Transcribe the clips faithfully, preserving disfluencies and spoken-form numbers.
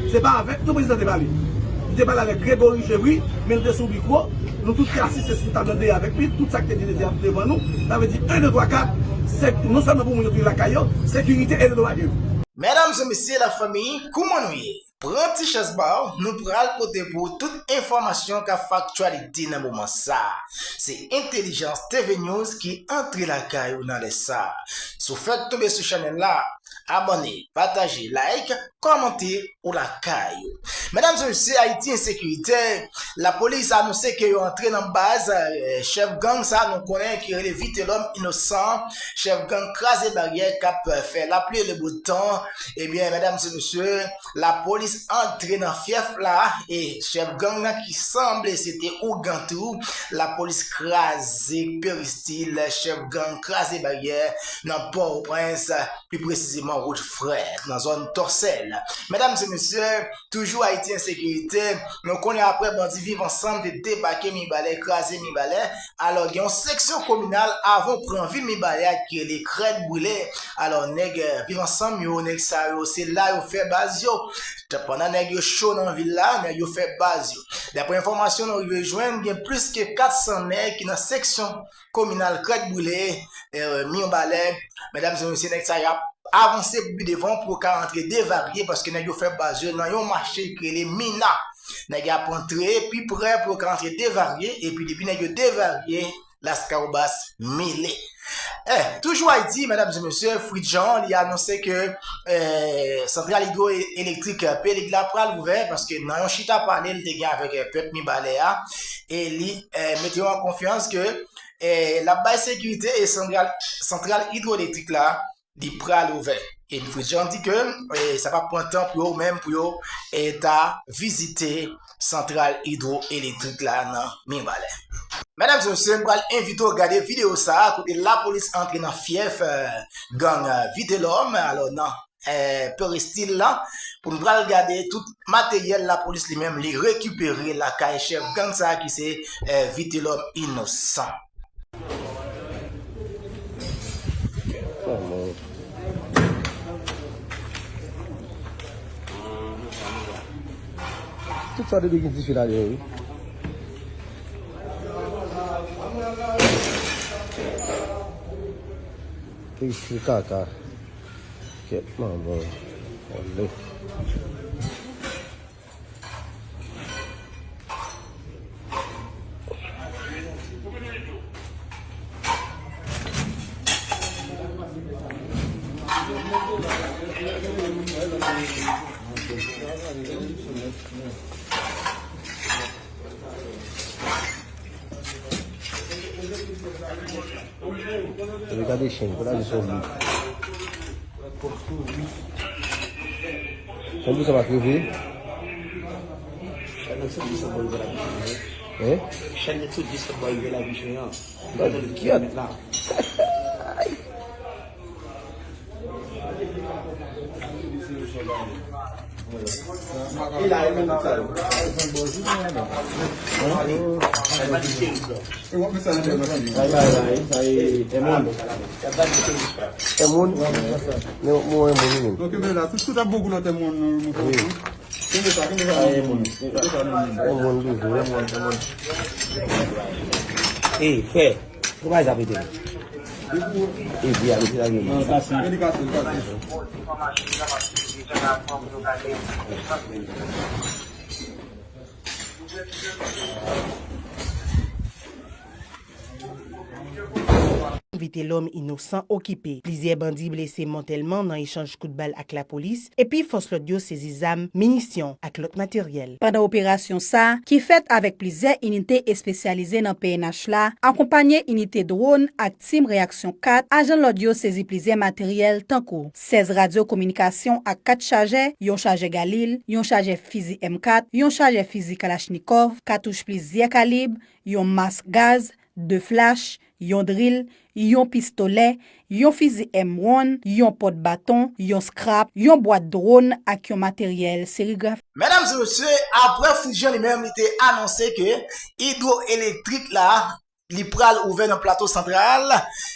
Se pa avèk nou prezidan te pale. Li te pale avèk Gregory Chevry, men l te sou mikwo. Nou tout te asiste sou tab nan dèyè avèk li. Tout sa k te di te devan nou. Sa vle di en, de, twa, kat, sèk, non sèlman pou moun yo tounen lakay yo, sekirite e de lwa de. Medam e mesye, lafanmi, kouman nou ye? Pran ti chèz ba w, nou pral pote pou ou tout enfòmasyon k ap fè aktyalite nan moman sa a. Se Entèlijans T V News ki antre lakay ou nan lè sa a. Si w fèk tonbe sou chanèl la, abòne, pataje, like, kòmante, ou lakay ou. Medam e mesye, Ayiti ensekirite, lapolis anonse ke yo antre nan baz, eh, chèf gang sa nou konnen ki rele Vitelòm Inosan, chèf gang Kraze Baryè k ap, eh, fè lapli e le bo tan. Ebyen, medam e mesye, lapolis antre nan fyèf la e chèf gang nan ki sanble se te ougan tou, lapolis kraze peristil chèf gang Kraze Baryè nan Pòtoprens, pi presizeman wout Frè, nan zòn Tòsèl. Medam e mesye, toujou Ayiti ensekirite, nou konnen apre bandi Viv Ansanm te debake Mibalè, kraze Mibalè, alò gen yon seksyon kominal avan w pran vil Mibalè a ki rele Krèd Brile. Alò nèg, eh, Viv Ansanm yo, nèg sa yo, se la yo fè baz yo. Pandan nèg yo cho nan vil la, nèg yo fè baz yo. Daprè enfòmasyon nou rive jwenn, gen plis ke kat san nèg ki nan seksyon kominal Krèd Brile, eh, Mibalè. Medam e mesye, nèg sa y ap avanse pou pi devan pou yo ka rantre devarye, paske nèg yo fè baz yo nan yon mache ki rele Mina. Nèg yo ap antre pi pre pou yo ka rantre devarye, epi depi nèg yo devarye, Laskawobas mele. Eh, toujou Ayiti, medam e mesye, Fritz Jean, li anonse ke, eh, santral idwoelektrik Pelig la pral ouvè, paske nan yon chita pale l te gen avèk, eh, pèp Mibalè a, e li, eh, mete yo an konfyans ke, eh, l ap bay sekirite e santral, santral idwoelektrik la, li pral ouvè. E Fritz Jean di ke, eh, sa p ap pran tan pou yo menm, pou yo, eh, ta vizite santral idwoelektrik la nan Mibalè. Medam e mesye, m pral envite w gade videyo sa a, kote lapolis antre nan fyèf, eh, gang, eh, Vitelòm, alò nan, eh, peristil la, pou n pral gade tout materyèl lapolis li menm li rekipere lakay chèf gang sa a ki se, eh, Vitelòm Inosan. Tout sa te gen dife ladan yo, wi. Te dife kaka. Kèt manman. Olè. Gade chen, gade chen. Chen pou sa pa kreve. Chèn nan sot disan bò rive lavi chen an. Hein? Chèn nan sot disan bò rive lavi chen an. Gade kièt. Mèt la. E la, e moun sa yo. Hein? Ay, ay, ay, sa e, e moun. E moun? Men, men, e moun, wi. Ok, men la, tout, tout ap bon pou lòt e moun, nou, nou. Wi. Kenbe sa, kenbe sa. Sa e moun. Kenbe sa, non, non. E moun, toujou, e moun, e moun. Ey, frè, kòman sa pete? Epi a, epi a, non, sa se. Dedikase, dedikase. Vitelòm Inosan okipe. Plizyè bandi blese mòtèlman nan echanj kout bal ak lapolis, epi fòs lòd yo sezi zam, minisyon ak lòt materyèl. Pandan operasyon sa a, ki fèt avèk plizyè inite espesyalize nan P N H la, akonpanye inite dwòn ak tim reyaksyon kat, ajan lòd yo sezi plizyè materyèl tankou sèz radyo kominikasyon ak kat chajè, yon chajè Galil, yon chajè fizi M kat, yon chajè fizi Kalachnikòv, katouch plizyè kalib, yon mask gaz, de flach, yon dril, yon pistolè, yon fizi M wan, yon pòt baton, yon scrap, yon bwat dwòn ak yon materyèl serigrafi. Medam e mesye, apre Fritz Jean li menm, li te anonse ke idwoelektrik la, li pral ouvè nan Plato Santral,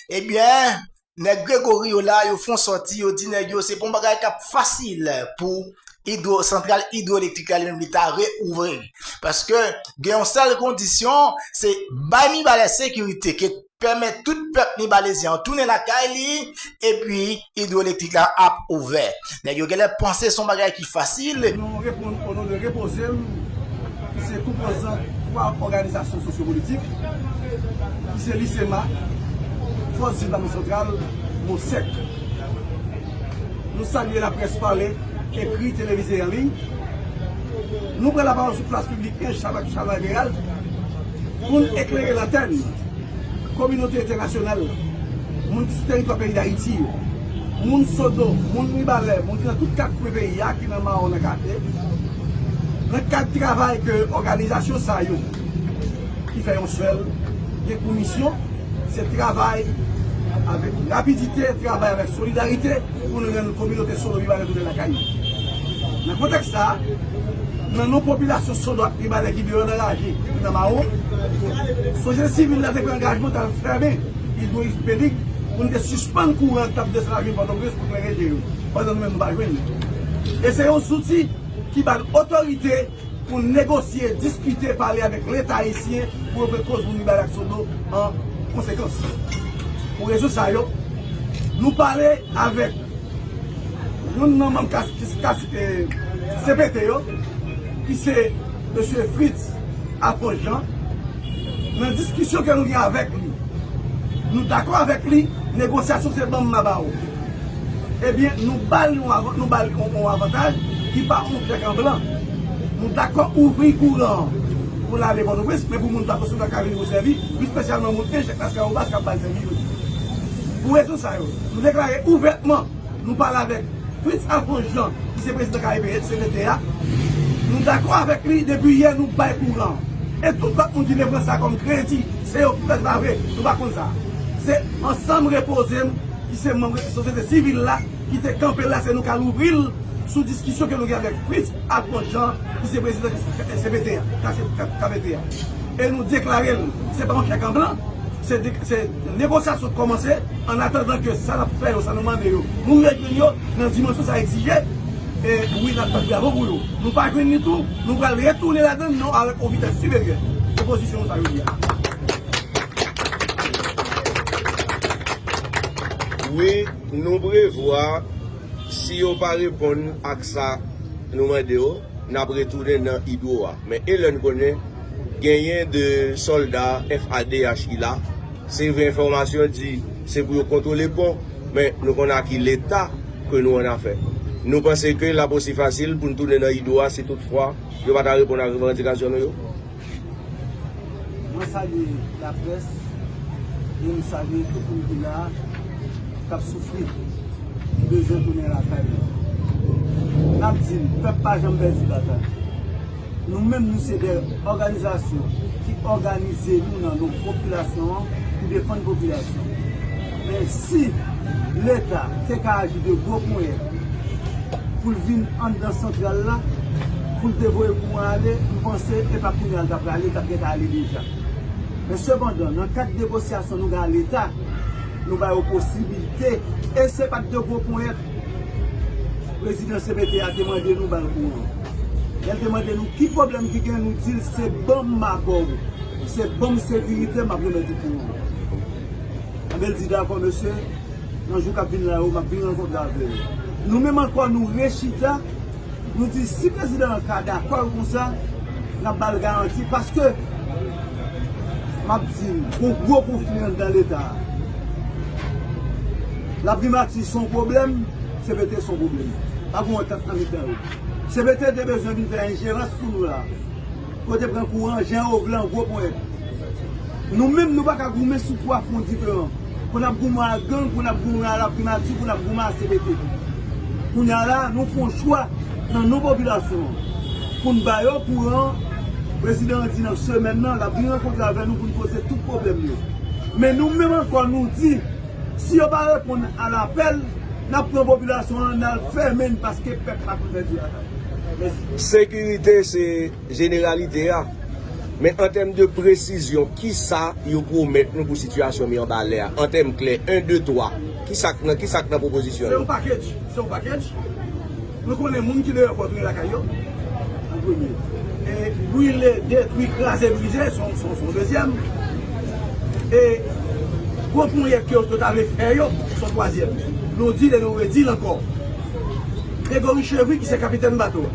ebyen, nèg Gregory yo la, yo fè yon sòti, yo di nèg yo, se pa yon bagay k ap fasil pou idwo, santral idwoelektrik la li menm li ta reouvri. Paske gen yon sèl kondisyon, se bay Mibalè sekirite, ke pèmèt tout pèp mibalezyen an tounen lakay li, epi idwoelektrik la ap ouvè. Nèg yo genlè panse se yon bagay ki fasil. Nou reponn o non de Repoze m, ki se konpozan twa òganizasyon sosyopolitik, ki se Lisema, Fòs Jèn Baton Santral, Mosèk. Nou salye laprès pale, ekri, televize, an liy. Nou pran lapawòl sou plas piblik Ench avèk Chalmay Peral pou n eklere lantèn kominote entènasyonal, moun ki sou tèritwa peyi Dayiti yo, moun Sodo, moun Mibalè, moun ki nan tout kat kwen peyi a, ki nan Mawon, nan Kafè, nan kad travay ke òganizasyon sa yo, ki fè yon sèl, gen pou misyon, se travay avèk rapidite, travay avèk solidarite pou nou rann kominote Sodo Mibalè tounen lakay yo. Nan kontèks sa a, nan non popilasyon Sodo ak Mibalè ki deyò nan raje, ki nan Mawon, sosyete sivil la te pran angajman t al fèmen idwo Ipelik pou n te sispann kouran k t ap desann avyon Pòtoprens pou klere je yo, pandan nou menm nou pa jwenn li. E se yon zouti ki ba n otorite pou n negosye, diskite, pale avèk Leta ayisyen pou yo pran koz moun Mibalè ak Sodo an konsekans. Pou rezon sa yo, nou pale avèk youn nan manm kas, kas, eh, C P T yo, ki se mesye Fritz Alphonse Jean. Nan diskisyon ke nou gen avèk li, nou dakò avèk li, negosyasyon se ban m, m a ba ou. Ebyen, nou ba l yon avan-, nou ba l yon, yon avantaj ki pa yon chèk an blan. Nou dakò ouvri kouran an pou l ale Pòtoprens, men pou moun Baton Santral ka vin pou sèvi, pi espesyalman moun Ench ak Laskawobas k ap ba l sèvis yo. Pou rezon sa yo, nou deklare ouvètman, nou pale avèk Fritz Alphonse Jean, ki se prezidan K E P H, C P T a. Nou dakò avèk li, depi yè nou bay kouran. E tout lòt moun ki vle pran sa kòm kredi, se yo ki fè, se pa vre, nou pa konn sa. Se ansanm Repoze m, ki se manm sosyete sivil la, ki te kanpe la, se nou k al ouvri l sou diskisyon ke nou gen avèk Fritz Alphonse Jean, ki se prezidan C P T a, K P T a. E nou deklare l, se pa yon chèk an blan, se de-, se negosyasyon k kòmanse, an atandan ke sa n ap fè yo, sa nou mande yo, nou rejwenn yo nan dimansyon sa egzije, e wi, n ap bat bravo pou yo. Nou pa jwenn li tou, nou pral retounen ladan l, non, avèk yon vitès siperyè. Se pozisyon nou sa jodi a. Wi, nou prevwa, si yo pa reponn ak sa nou mande yo, n ap retounen nan idwo a. Men e lè n konnen genyen de sòlda F A D H ki la, se vre enfòmasyon di se pou yo kontwole pon, men nou konn a ki leta ke nou annafè. Nou panse ke l ap osi fasil pou n tounen nan idwo a si toutfwa yo pa ta reponn ak revandikasyon nou yo? Mwen salye laprès e m salye tout moun ki la a, k ap soufri, ki bezwen tounen lakay yo. N ap di l, pèp pa janm pèdi batay. Nou menm, nou se de òganizasyon ki òganize nou nan non popilasyon an pou defann popilasyon. Men si Leta te ka aji de gwo ponyèt pou l vin anndan santral la, pou l te voye kouran ale, m panse e pa kounye a l t ap prale, l t ap gentan ale deja. Men sepandan, nan kad negosyasyon nou gen a Leta, nou ba yo posiblite, e se pa t de gwo ponyèt prezidan C P T a te mande nou ba l kouran. Lè l te mande nou ki pwoblèm ki gen, nou di l se ban m m a ba w, se ban m sekirite m ap remèt ou kouran. Anben, l di, dakò, mesye, nan jou k ap vin la yo, m ap vin rankontre avè yo. Nou menm ankò, nou rechita, nou di, si prezidan an ka dakò l konsa, n ap ba l garanti, paske, m ap di, gon gwo konfli anndan Leta a. Laprimati se yon pwoblèm, C P T se yon pwoblèm. Pa gon antant nan mitan yo. C P T te bezwen vin fè enjerans sou nou la. Pou yo te pran kouran jan yo vle an gwo ponyèt. Nou menm, nou pa ka goumen sou twa fwon diferan. Pou n ap goumen a gang, pou n ap goumen a laprimati, pou n ap goumen a C P T. Kounye a la, nou fè yon chwa nan non popilasyon an. Pou n ba yo kouran, prezidan an di nan semèn nan, l ap vin rankontre avè nou pou n poze tout pwoblèm yo. Men nou menm ankò, nou di, si yo pa reponn a lapèl, n ap pran popilasyon an, n al fèmen n, paske pèp pa konn pèdi batay. Mèsi. Sekirite se jeneralite a. Men an tèm de presizyon, kisa yo pwomèt nou pou sitiyasyon Mibalè a? An tèm klè, en, de, twa, kisa k nan, kisa k nan pwopozisyon yo? Se yon package, se yon package. Nou konnen moun ki deyò fò tounen lakay yo, an premye. E brile, detwi, kraze, brize, se yon, se yon, se yon dezyèm. E gwo ponyèt ke yo ta vle fè yo, se yon twazyèm. Nou di l e nou redi l ankò. Gregory Chevry, ki se kapitèn bato a.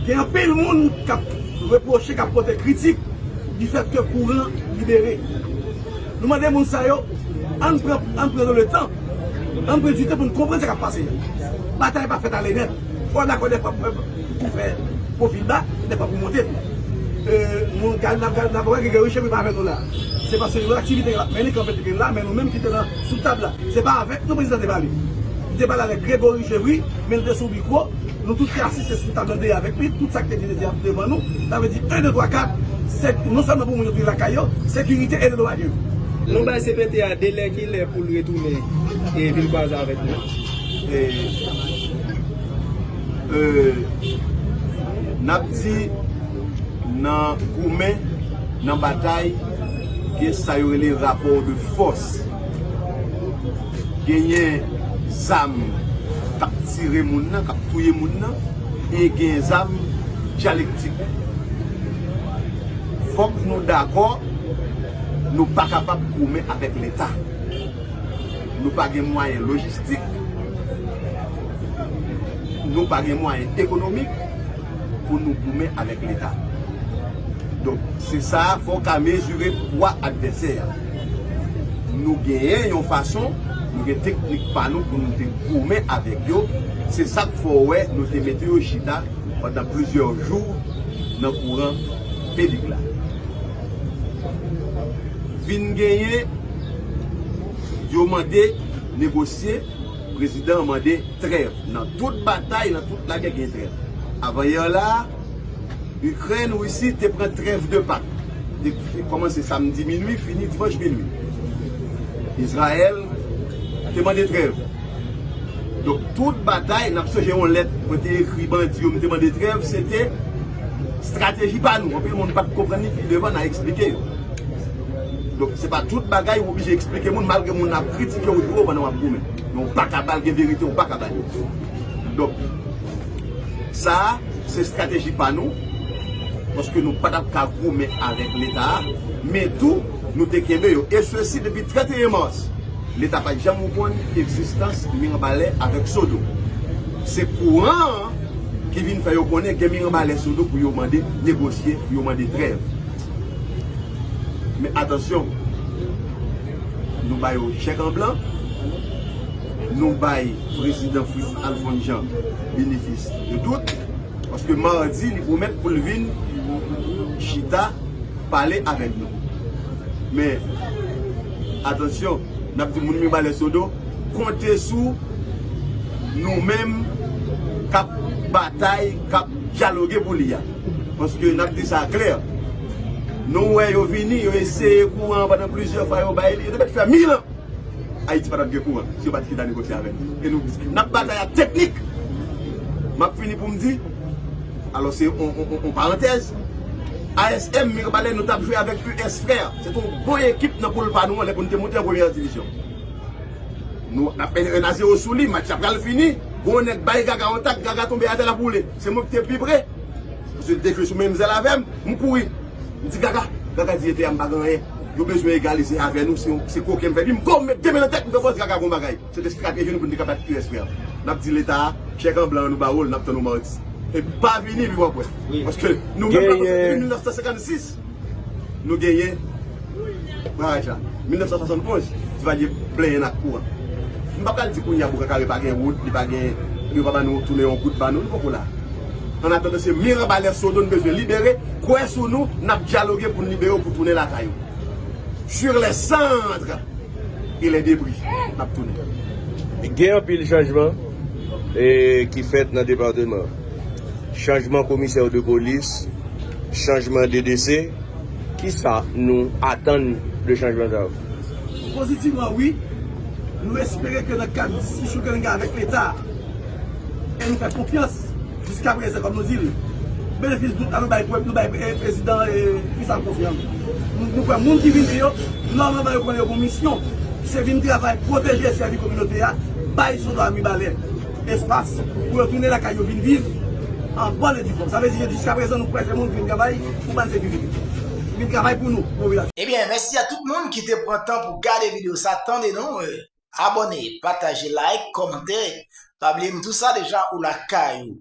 Gen anpil moun k ap repwoche, k ap pote kritik, difèt ke kouran libere. Nou mande moun sa yo, ann pran, ann pran le tan, ann pran du tan pou n konprann sa k ap pase a. Batay pa fèt ale nèt. Fò w dakò dèfwa pou fè, pou fè pwofil ba, dèfwa pou monte tou. E, moun, gad, n ap, gad, n ap wè Gregory Chevry pa avè nou la. Se paske yon aktivite l ap mennen, kanpe te gen la, men nou menm ki te nan, sou tab la, se pa avèk nou prezidan te pale. Li te pale avèk Gregory Chevry, men l te sou mikwo. Nou tout te asiste sou tab la deyò avèk li, tout sa k te di, te di devan nou, sa vle di en, de, twa, kat, sèk, non sèlman pou moun yo tounen lakay yo, sekirite e de dwa de. Nou bay C P T a delè ki lè pou l retounen e vin kwaze avèk nou. E, e, n ap di, nan goumen, nan batay, gen sa yo rele rapò de fòs. Genyen zam k ap tire moun nan, k ap touye moun nan, e gen zam dyalektik. Fòk nou dakò, nou pa kapab goumen avèk Leta. Nou pa gen mwayen lojistik, nou pa gen mwayen ekonomik pou nou goumen avèk Leta. Donk, se sa a, fò w ka mezire pwa advèsè a. Nou genyen yon fason, nou gen teknik pa nou pou nou te goumen avèk yo. Se sa k fè w wè nou te mete yo chita pandan plizyè jou nan kouran piblik la. Vin genyen, yo mande negosye, prezidan an mande trèv. Nan tout batay, nan tout lagè, gen trèv. Avanyè la a, Ikrèn, Risi te pran trèv de Pak. Te, te kòmanse samdi minwi, fini dimanch minwi. Izrayèl te mande trèv. Donk, tout batay, n ap sonje yon lèt mwen te ekri bandi yo, m te mande trèv, se te estrateji pa nou. Anpil moun pa t konprann li, pi devan, n a eksplike yo. Donk, se pa tout bagay ou oblije eksplike moun, malgre moun ap kritike w, ou di, o, pandan w ap goumen. Men w pa ka ba l gen verite, w pa ka ba l yo. Donk, sa a, se estrateji pa nou, paske nou pa t ap ka goumen avèk Leta a, men tou, nou te kenbe yo. E sesi depi trannteyen mas. Leta pa t janm konn egzistans Miranbalè avèk Sodo. Se kouran an ki vin fè yo konnen gen Miranbalè Sodo pou yo mande negosye, pou yo mande trèv. Men atansyon, nou ba yo chèk an blan, nou bay prezidan Fritz Alphonse Jean benefis de dout, paske madi li pwomèt pou l vin chita pale avèk nou. Men, atansyon, n ap di moun Mibalè Sodo, konte sou nou menm k ap batay, k ap dyaloge pou li a. Paske n ap di sa klè. Nou wè yo vini, yo eseye kouran an pandan plizyè fwa, yo bay li, yo te mèt fè mil an. Ayiti pa t ap gen kouran si yo pa t chita negosye avè n. E nou, n ap batay ak teknik. M ap fini pou m di, alò se on, on, on, on parantèz, A S M Mirebalais nou t ap jwe avèk U S Frères. Se te yon bon ekip nan poul pa nou an lè pou n te moute an premyè divizyon. Nou, n ap mennen en a zewo sou li, match la pral fini. Gon nèg bay Gaga yon tak, Gaga tonbe atè, l ap woule. Se mwen ki te pi pre. Paske l te jwe sou menm zèl avè m, m kouri. M di, "Gaga." Gaga di, "Etè a, m pa gen anyen. Yo bezwen egalize avè nou, se, se koken m fè." Epi m kouri, m met de men nan tèt, m fè fòs Gaga gon bagay. Se te estrateji nou pou n te ka bat U S Frères. N ap di Leta a, chèk an blan an nou ba w, n ap tann ou madi. E pa vini, epi w ap wè. Paske nou menm la, depi mil nèf san senkannsis, nou genyen baraj la. Mil nèf san swasannonz, Duvalier plenyen n ak kouran. M pa pral di kounye a Boukan Kare pa gen wout, li pa gen, yo pa ban nou tounen yon goud ban nou, li poko la. Annatandan, se Mirebalais Sodo n bezwen libere, kwè sou nou, n ap dyaloge pou n libere w pou tounen lakay ou. Sur les cendres et les débris, n ap tounen. Gen anpil chanjman, e, ki fèt nan depatman. Chanjman komisè de polis, chanjman D D C, kisa nou atann de chanjman sa yo? Pozitivman, wi. Nou espere ke nan kad diskisyon ke nou gen avèk Leta, e nou fè konfyans jiskaprezan, kòm nou di l, benefis dout la, nou bay, nou bay, e, prezidan, e, Fritz Alphonse Jean. Nou, nou kwè moun ki vini yo, nòmalman yo konnen yo gon misyon, se vin travay, pwoteje, sèvi kominote a, bay Sodo a Mibalè. espas pou yo tounen lakay yo vin viv an bòn e di fòm. Sa vle di ke jiskaprezan nou prèske moun ki vin travay pou bann sekirite, ki vin travay pou nou, popilasyon. Ebyen, mèsi a tout moun ki te pran tan pou gade videyo sa, tande nou, eh, abòne, pataje, like, kòmante. Pa bliye m tou sa deja ou lakay ou.